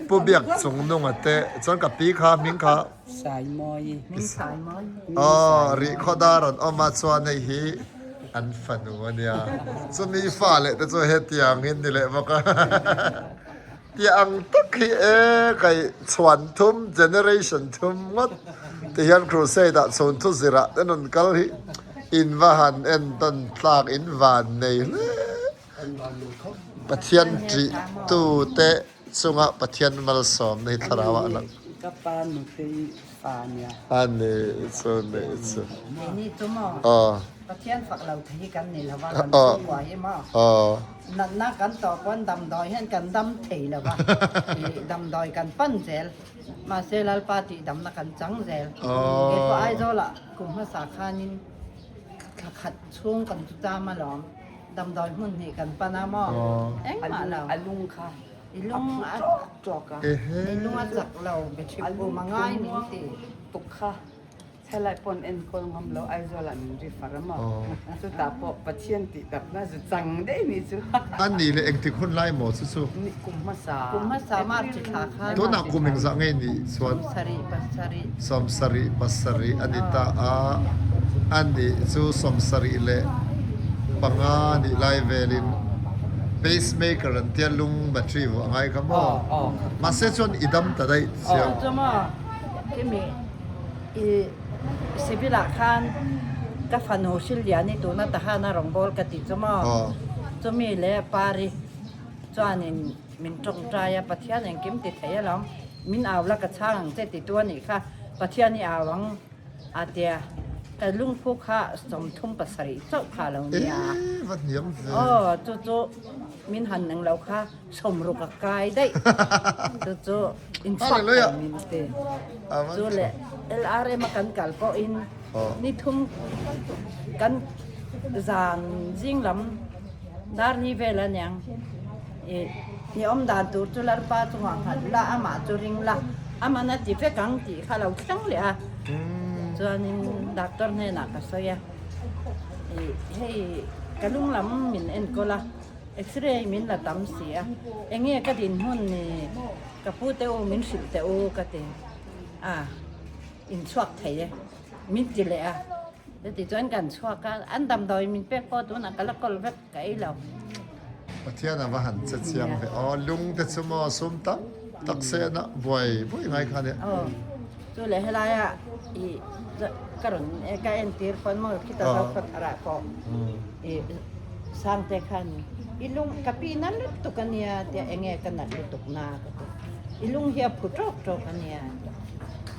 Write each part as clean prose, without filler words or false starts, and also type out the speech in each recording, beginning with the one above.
Pu Biak Chungnunga te chuan ka pi kha hming kha Saimawi. Aw rihkhaw dar an awm a chuan hei hi an fanu a nia. Chumi fa leh te chu hetiang in ni leh bawk a. Tia ang tak hi e kai chhuan thum generation thum ngawt ti hian crusade ah chhun thu zirah te rawn kal hi in va han entawn tlak in van nei hle. Pathian ṭih tu te chunga Pathian malsawmna hi thlarau ah a lang. Ka pa nutei fa nia. A ni chu ni chu. Aw. Pathian fak lo thei hi kan ni lo va, kan chhungkua hi maw? Natna kan tawh pawn damdawi hian kan dam thei lo va, ih damdawi kan pan zel, mahse Lalpa tih damna kan chang zel. Keipawh Aizawlah kum hmasa khanin thla khat chhung kan chu cham alawm, damdawi hmun hnih kan pan a maw? Engmah lo. A lung kha I lung a ṭawk ṭawk a. I lung a chak lo, battery pum a ngai min ti. Tuk kha. Helai pawn enkawl ngam lo Aizawl ah min refer a maw? Chutah pawh Pathian tih takna zu chang daih nih chu. A nih leh engtik hun lai maw chu chu? Nih kum hmasa. Kum hmasa March thla khan. Tunah kum engzah ngei nih chuan? Sawmsarih pasarih. Sawmsarih pasarih a ni ta a, a nih chu 75 nih lai velin pacemaker an tia lung battery vuah ngai kha maw? Mahse chuan i dam ta daih chiang. Chu maw? Kimi. I civil ah khan ka fanu Hrilliani tuna Tahana rawngbâwl ka tih chu maw? Chumi leh Pari chuanin min tawngtai a, Pathian engkim ti thei alawm, min au la ka chhang ang che titu a nih kha, Pathian i au ang a tia, ka lungphu kha 37 chauh kha a lo nia. Aw, chu chu min han eng lo kha. 60 a kai daih. Chu chu inchhuak thei min ti. Chu leh LRM a kan kal pawhin ni thum kan zan zing lam dar ni vel a niang. I ni awm dan tur chu Lalpa chungah nghat la, amah chu ring la, aman a ti vek ang tih kha lo thleng leh a. Chuanin doctor hnenah ka sawi a, i hei ka lung lam min enkawl a. X-ray min la tam si a, enge ka dinhmun ni ka pu te u min hrilh teh u ka ti a, in chhuak thei e min ti leh a, chuti chuan kan chhuak a, an damdawi min pek pawh tunah ka la kawl vek ka ei lo. Pathian a va han che chiang ve aw, lung te chu maw sum tam tak sehna buai buai ngai kha nia. Aw, chu leh helaia i ka rawn ka entir pawn maw khita zo khaw tharah pawh i Sangte khan i lung ka pi na lutuk a nia tia enge ka nat lutuk na ka ti. I lung hi a phu tawk tawk a nia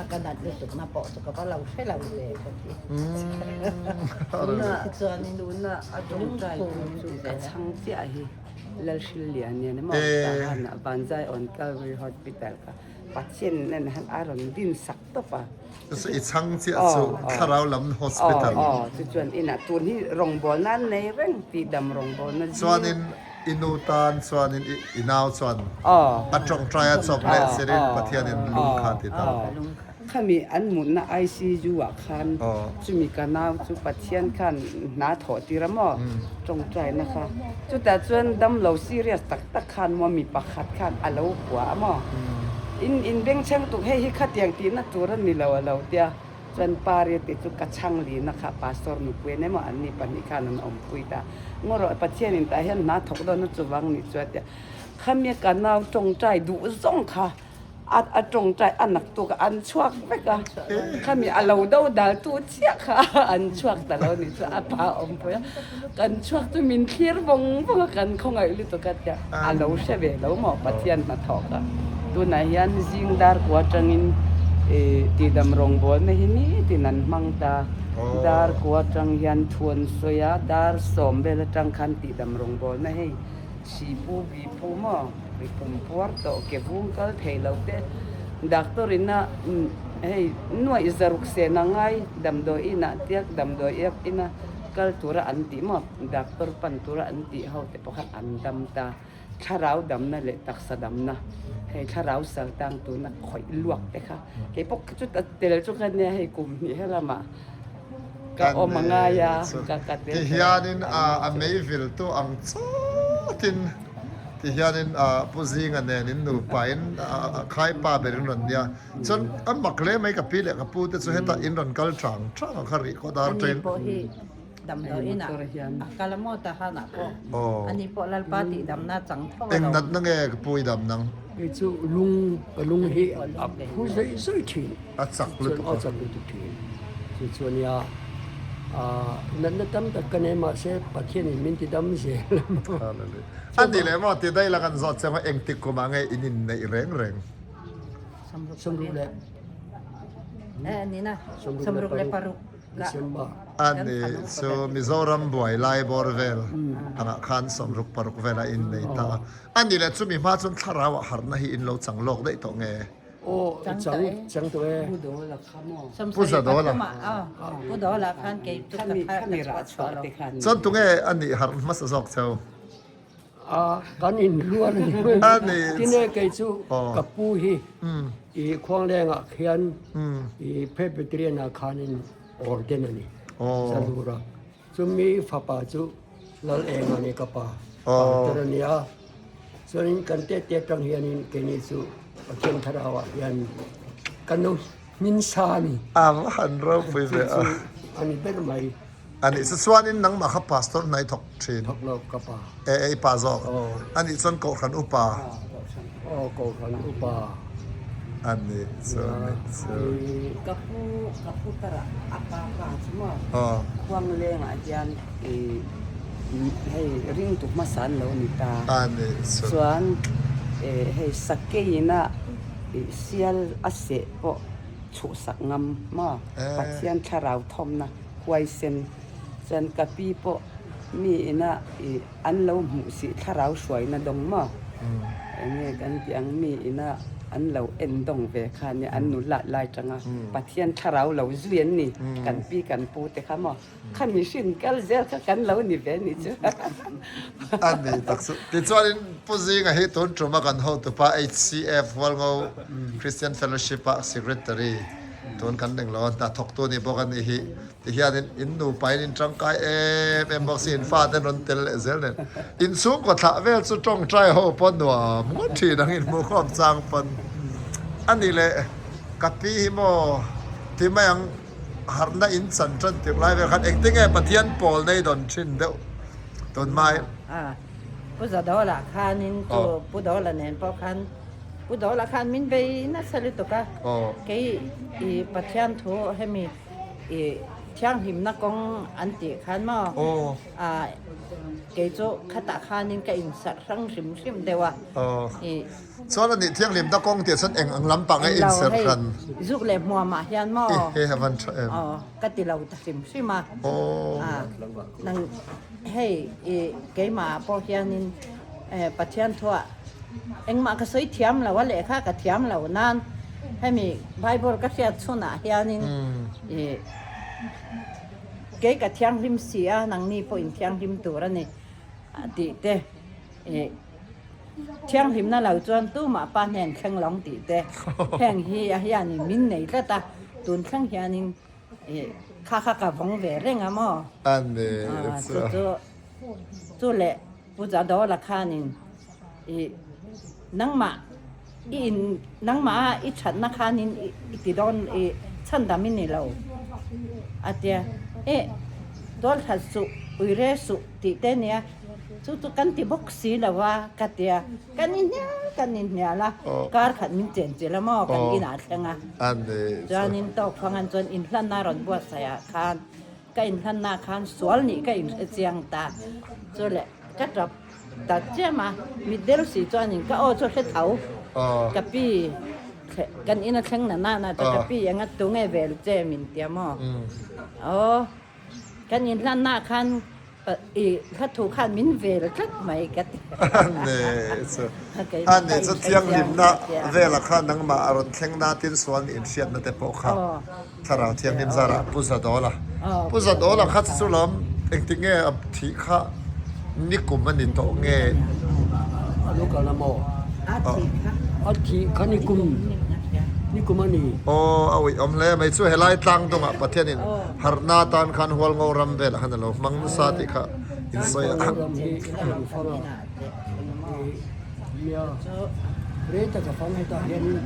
a ka nat lutuk na pawh chu ka va lo hre lo ve ka ti. Tuna chuanin tuna a tawngtai tu chu ka chhang chiah hi Lalhrillian nen emaw Tahan ah Vanzai on Calvary Hospital ka Pathian nen han a rawn din sak tawp a. Chu i chhang chiah chu thlarau lam hospital. Aw aw chu chuan inah tun hi rawngbawlna an nei reng tih dam rawngbawlna zir. Chuanin i nu tan chuanin i nau chuan a tawngtai a chawp leh sirin Pathianin lung kha ti ta. Khami an mutna ICU ah khan chumi ka nau chu Pathian khan hna thawh tir a maw tawngtaina kha chutah chuan damlo serious tak tak khan maw mi pakhat khan a lo hua a maw. In in bengchheng tuk hei hi khatiang tihna tur a ni lo a lo tia chuan Pari te chu ka chhang lina kha Pastor nupui an emaw an ni pahnih khan an awmpui ta ngaw rawh Pathian in tah hian hna thawk dawn a chuvang nih chu a tia khami ka nau tawngtai duh zawng kha a a tawngtai a nak tuk a an chhuak vek a khami a lo do dal tu chiah kha an chhuak ta lo nih chu a pa awmpui a kan chhuak chu min thlir vawng vawng a kan khawngaih lutuk a tia a lo hre ve lo maw Pathian hnathawk a tunah hian zing dar kua atangin ih tihdam rawngbawlna hi nitin an hmang ta dar kua atang hian thu an sawi a dar sawm vel atang khan tihdam rawngbawlna hei Sipu bipu maw ri pum puar tawh ke vung kal thei lo te doctor in a hei nuaih zaruk sen a ngai damdawi inah tiak damdawi iak ina kal tura an tih maw doctor pan tura an tih ho te pawh khan an dam ta thlarau damna leh taksa damna hei thlarau sal tang tuna khawih luak te kha keipawh chuta tel chu ka nia hei kum hnih helamah Ka awm a ngai a, ka ka tel Ti hianin a mei vil tu ang chawtin Ti hianin Pu Zinga nen in nupa in khai pa ber in rawn nia. Chuan a mak hle mai ka pi leh ka pu te chu hetah in rawn kal chang chang a kha rih khaw dar Ani ṭain. pawh hi damdawiin ah a kal a maw ta han ah pawh ani pawh Lalpa tih damna chang tho a Eng lo. natna nge ka pu i dam nang? Kei chu lung ka lung hi a phu zawih zawih thin. A chak lutuk a. A chak lutuk thin. Chu chu ania natna tam tak ka nei mahse Pathianin min ti dam zel a maw. Hallelujah. A nih leh maw ti daih la kan zawt che maw engtik kumah nge in inneih reng reng? Samruk leh Samruk leh paruk December. A nih chu Mizoram buai lai bawr vel angah khan samruk paruk velah in nei ta a. A nih leh chumi hma chuan thlarau ah harhna hi in lo chang lawk daih tawh nge? Aw chang chang tawh e. Pu Dawla kha maw? Pu Zadawla. Pu Dawla khan kei chu ka thar ka chhuah lo. Chuan tunge a nih harh hmasa zawk cheu? A kan in luan a ni mai. Tine kei chu ka pu hi i Khuanglengah khian i Presbyterian ah khanin orden a ni Zalura. Chumi fapa chu Lal Eng a ni ka pa pastor a ni a. Chuanin kan tete atang hianin keini chu Pathian thlarauah hian kan lo hmin sa a ni. A va han ropui ve a. Chu chu a ni ber mai. A nih chu chuanin nangmah kha pastor hnai thawk thin. Thawk lo ka pa. E e i pa zawk. A nih chuan Kohhran upa. Aw Kohhran upa. A nih chu a nih chu. Ka pu ka pu tarah a pa pa chu maw Khuanglengah hian i hei ringtu hmasa an lo ni ta. A nih chu. Chuan hei sakeiin a sial a seh pawh chhuhsak ngam maw Pathian thlarau thawmna huaisen chuan ka pi pawh mi ina ih an lo hmuh sih thlarau hruaina dawng maw enge kan tih ang mi ina an lo en dawng ve kha nia an nu lat lai tanga Pathian thlarau lo zui an ni kan pi kan pu te kha maw kha mihring kal zel kha kan lo ni ve ni chu. A ni tak chu. Tichuanin Pu Zinga hi tun tuma kan hotupa HCF Hualngo Christian Fellowship a Secretary Tun kan ring lo a, hna thawktu ni bawk a nih hi. Tihianin in nupa in in tangkai em em bawk si, in fate an rawn tel leh zel nen. In chhungkaw thlah vel chu tawngtai ho pawh nuam ngawt thin ang in hmuh khawm chang pawn a ni leh. Ka pi hi maw ti mai ang harhna in chan tan tirh lai vel khan engtin nge Pathian pawl nei dawn thin deuh tun mai. Pu Zadawla khanin chu Pu Dawla nen pawh khan Pu Dawla khan min bei nasa lutuk a, kei i Pathian thu hemi i thianghlimna kawng an tih khan maw kei chu khatah khanin ka insarh hrang hrim hrim deuh a. I Chuan a nih thianghlimna kawng tih chuan eng ang lampang nge insarh hran? Zuk leh hmuamah hian maw I he van tha em? Ka ti lo ta hrim hrim a. Nang hei i keimah pawh hianin Pathian thuah Engmah ka sawi thiam lo a, lehkha ka thiam lo nan hemi Bible ka hriat chhunah hianin ih kei ka thianghlim si a, nangni pawh in thianghlim tur a ni a tih te, ih thianghlimna lo chuan tumah pa hnen thleng lo ang tih te, heng hi a hianin min nei tlat a, tun thleng hianin ih kha kha ka vawng ve reng a maw? Chu chu chu leh. Pu Zadawla khanin i nangmah i in nangmah a i thatna khanin i ti dawn i chhandam i ni lo a tia e tual that suh ui re suh tih te nia chu chu kan ti bawk si lo a ka tia kan inhnial kan inhnial a kar khat min chen chilh a maw kan inah thleng a chuanin tawk fangan chuan inhlanna rawn buatsaih ah khan Ka inhlanna khan sual nih ka inhre chiang ta. Chu le ka tap ta chiam a, mitdel si chuanin ka aw chu hre tho. Ka pi kan ina thleng na nana chu ka pi eng a tunge vel che min tia maw? Aw kan inhlanna khan i hla thu khan min vel tlat mai ka ti. Anne chu Anne chu thianghlimna vela kha nangmah a rawn thleng na tin sual nih inhriatna te pawh kha. Thlarau Thianghlim zarah Pu Zadawla. Pu Zadawla kha chu lawm engtik nge a thih kha nikum a ni tawh nge? A lo kal a maw? A thih kha nikum nikum a ni. Aw a uih awm hle mai chu helai tlang dawngah Pathianin harhna atan khan Hualngo ram velah khan a lo hmang nasa tih kha in sawi a. Hualngo ram hi a rawn fang a. Nia, rei tak a fang hetah hianin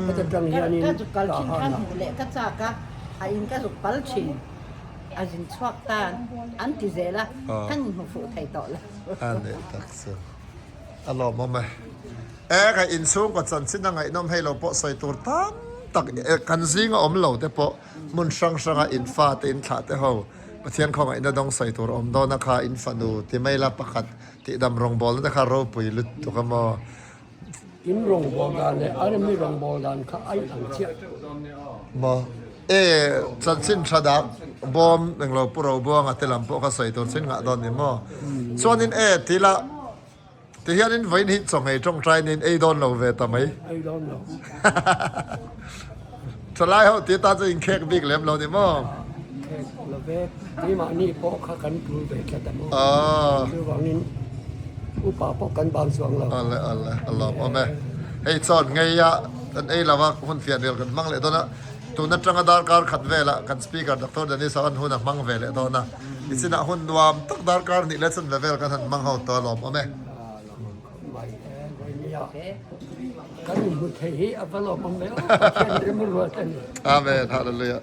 heta tang hianin Ka zuk kal tah thin kha han a. hmuh leh ka chak a, a in ka zuk pal thin. A zin chhuak tan an ti zel a, kan inhmu fuh thei tawh lo. A nih tak chu a lawmawm e. E ka inchhungkaw chanchin a ngaihnawm hei lo pawh sawi tur tam tak kan zinga awm lo te pawh hmun hrang hranga in fate in thlah te ho Pathian khawngaihna dawng sawi tur awm dawn a kha in fanu ti mai la pakhat tihdam rawngbawlna te kha ropui lutuk a maw. In rawngbâwl dan leh Army rawngbâwl dan kha a inang chiah. Maw? E, chanchin tha dak bawm englo pu Robuanga te lam pawh kha sawi tur chin ngah dawn ni maw? Chuanin e, ti la, ti hianin vawiin hi chawnghei tawngtai niin ei dawn lo ve ta mai. Ei dawn lo. Thalai ho ti atan chu inkhek bik lem lo ni maw? Khek lo ve, keimahni pawh kha kan tul ve tlat a maw? Chuvangin upa pawh kan ban chuang lo. Awle awle, a lawmawm e. Hei chuan ngeia kan ei lova hun fian rel kan hmang leh dawn a, tun atanga darkar khat velah kan Speaker Doctor Dennis a an hun a hmang ve leh dawn a, nichinah hun nuam tak darkar hnih leh chun ve vel kan han hmang ho tawh a lawmawm e. Mai e, Vawinia kan inhmu thei hi a va lawmawm ve aw, Pathian remruat a ni. Amen, Hallelujah.